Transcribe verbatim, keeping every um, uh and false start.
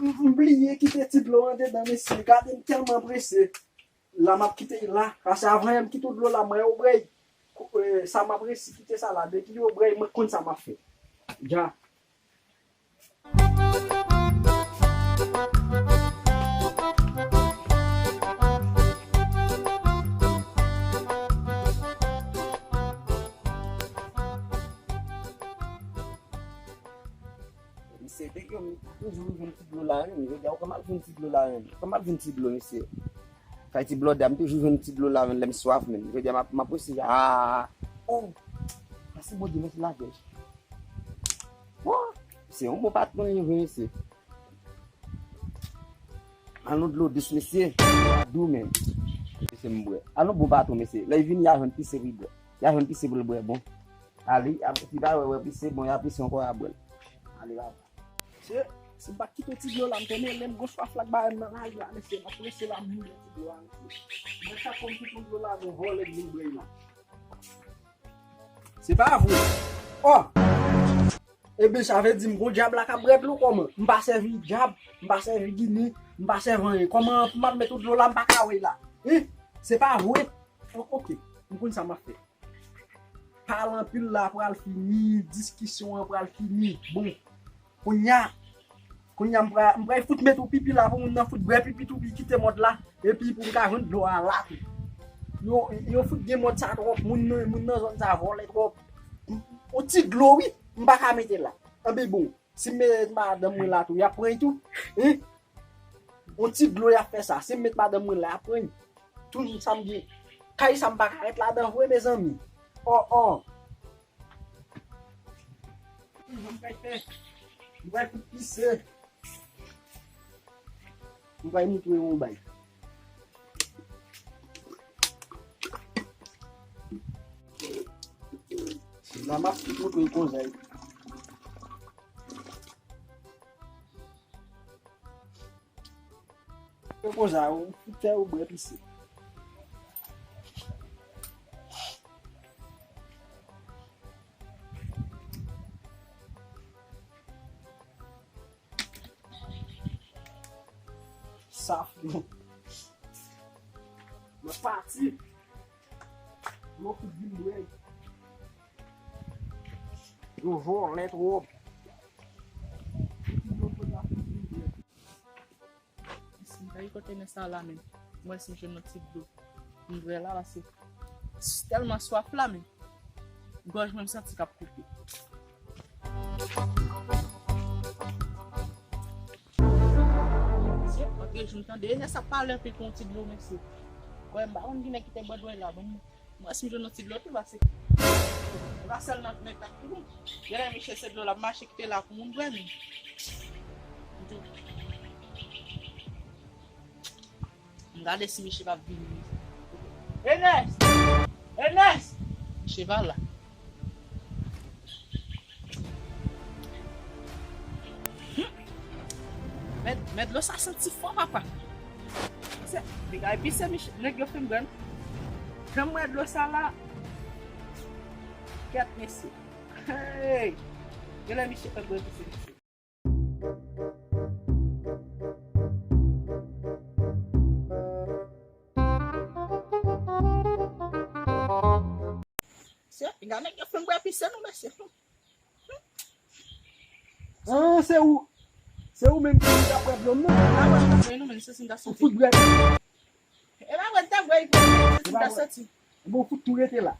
M, m bliye kite ti dlo andedan, mesye. Gade, m tèlman prese. La, m ap kite l la. Paske avan yè m kite dlo la, mwen yo brèy. Kou-, eh, sa m ap resi kite sa la. Depi yo brèy, mwen konn sa m ap fè. Dja. Misye, te gen toujou jwenn ti dlo la, wi. Jodi a, ou kòman al jwenn ti dlo la, wi? Kòman al jwenn ti dlo, misye? Kay ti blòdè a, m toujou jwenn ti dlo la, wi, lè m swaf, men. Jodi a, m ap, m ap resi, ah, oh, mèsi Bondye, mèsi lagè. Woo, se yon bon patwon li vre, mesye. An nou dlo dous, mesye. Dou menm. Mesye m bwè. An nou bon patwon, mesye. Lè l vini, y a jwenn pise pou l bwè. Y a jwenn pise pou l bwè, bon. Ale, y a, si pa wè, wè pise, bon, y a pise ankò, y a bwè l. Ale, papa. Mesye, si m pa t kite ti dlo la, m te mele m, gwo swaf la k bay m nan lari a, mesye, m ap resi la, m mele ti dlo a, mesye. Mwen chak fwa m kite yon dlo la, gon vòlè k vin bwè l la. Se pa vre. Oh! Ebyen, sa vle di m gon dyab la k ap bwè dlo kòman? M pa sèvi dyab, m pa sèvi ginen, m pa sèvi anyen. Kòman pou m ap met yon dlo la, m pa ka wè la? Hein? Se pa vre? O-, oke, m konn sa m ap fè. Pale anpil la pral fini, diskisyon an pral fini. Bon, kounye a, Kounye a, m pral, m pral fout met yon pipi la pou moun nan fout bwè pipi tou, pi kite mòd la. Epi pou m ka jwenn dlo a la tou. Yo, yo fout gen mòd sa twòp. Moun nan, moun nan zòn sa vòlè twòp. Yon ti dlo, wi, m pa ka mete la. Anben bon, si m met madanm mwen la tou, y ap pran tou. Hein? Yon ti dlo y ap fè sa. Si m met madanm mwen la, y ap pran. Tout sa m gen. Kay sa m pa ka ret ladan vre, mezanmi. Oh, oh. Mwen pral fè, mwen pral fout pise. Mwen pral moutre yon bagay. La m ap moutre yon konsèy. Yo konsa, ou fout fè ou bwè pise. Saf, non. Mwen pati. Mwen fout vin bwè. Yo vòlè twòp. Si m ta rekòte nan sa la menm, m wè si m jwenn yon ti dlo. M bwè la, paske tèlman swaf la, men gòj mwen m santi k ap koupe. Mesye, antre jou m tande Enès ap pale anpil pou yon ti dlo, mesye. Kwè m pa konn ki nèg ki te bwè dlo la, bon. Mwen, si m jwenn yon ti dlo tou, pase. E pa sèl nan nèg la ki bon. Genlè misye se dlo l ap mache kite la pou moun bwè, men. M gade si misye p ap vini. Enès! Enès! Misye pa la. Hmm. Men, men dlo sa santi fò, papa. Se, piga epi se mich-, nèg yo fin bwè. Jan m wè dlo sa la. Kèt, mesye. Hey! Genlè misye fè bwè epi se misye. Se, piga nèg yo fin bwè epi se nou, mesye. Ah, se ou. Se ou menm ki t ap bwè dlo m nan? E pa vre, m t ap bwè non, men se si m ta santi. Ou fout bwè. E pa vre, m t ap bwè, se si m ta santi. Bon, fout tou rete la.